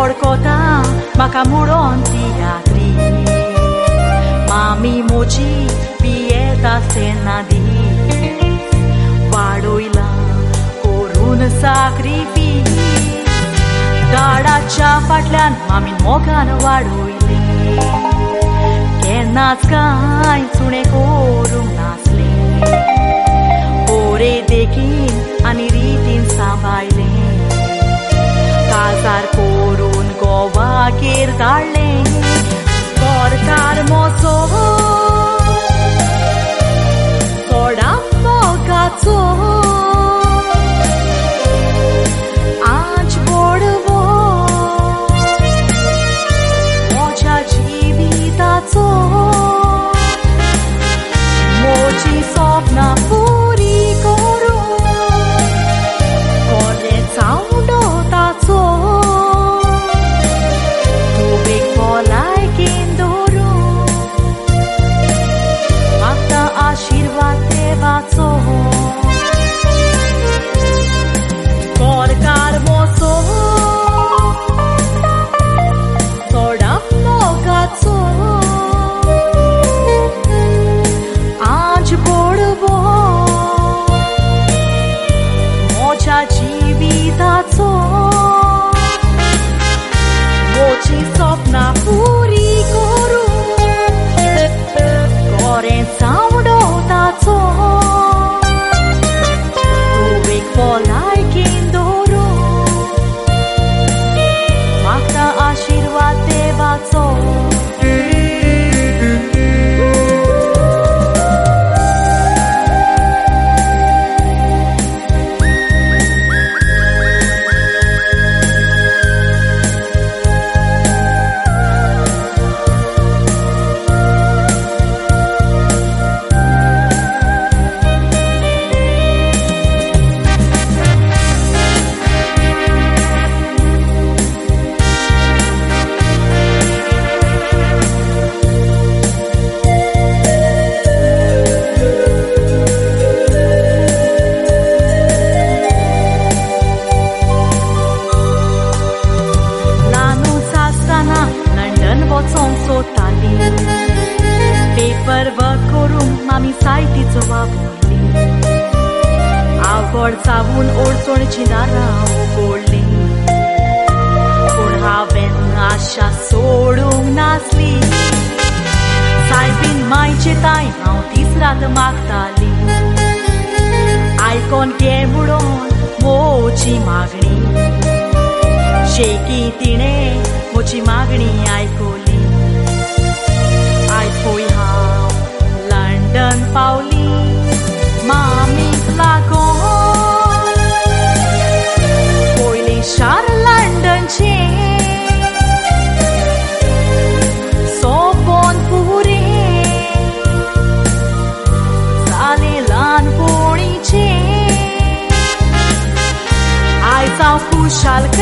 बोडकोता म्हाका म्हणून तियात्री मामी मोजी पियेता तेन्ना दीस वाडोयला करून साक्रिफीस दाडाच्या फाटल्यान मामीन मोगान वाडोयले केन्नाच कांय चुणे करूंक नासले बरे देखीन आनी रितीन सांबाळले काजार करून गोवागेर धाडले सरकार मोजो थोडा मोगाचो आज बोडवो म्हज्या जिविताचो म्हजी सपनां पुरी करूं कोरें चावडो ताचो तुवें भलायकेन दवरूं मागता आशिर्वाद देवाचो सरकार मोजो थोडा मोगाचो आज बोडवो म्हज्या जिविताचो म्हजी सपनां पुरी करूं कोरें चावडो ताचो तुवें भलायकेन दवरूं मागता आशिर्वाद देवाचो. ल्हानूच आसतना लंडन वचोंक सोदताली पेपर वर्क करूंक मामी सायटीचो वापरली आवड जावन अडचणची दारां उगडली पूण हांवें आशा सोडूंक नासली सायबीन मायचे ताय हांव दीस रात मागताली आयकोन घे म्हणून म्हजी मागणी शेकी तिणें म्हजी मागणी आयकली आयज पळय हांव लंडन पावली मामीक लागून पयलें शार लंडनचें सोपोन पुरें जालें ल्हानपणीचें आयज हांव खुशालकायेन.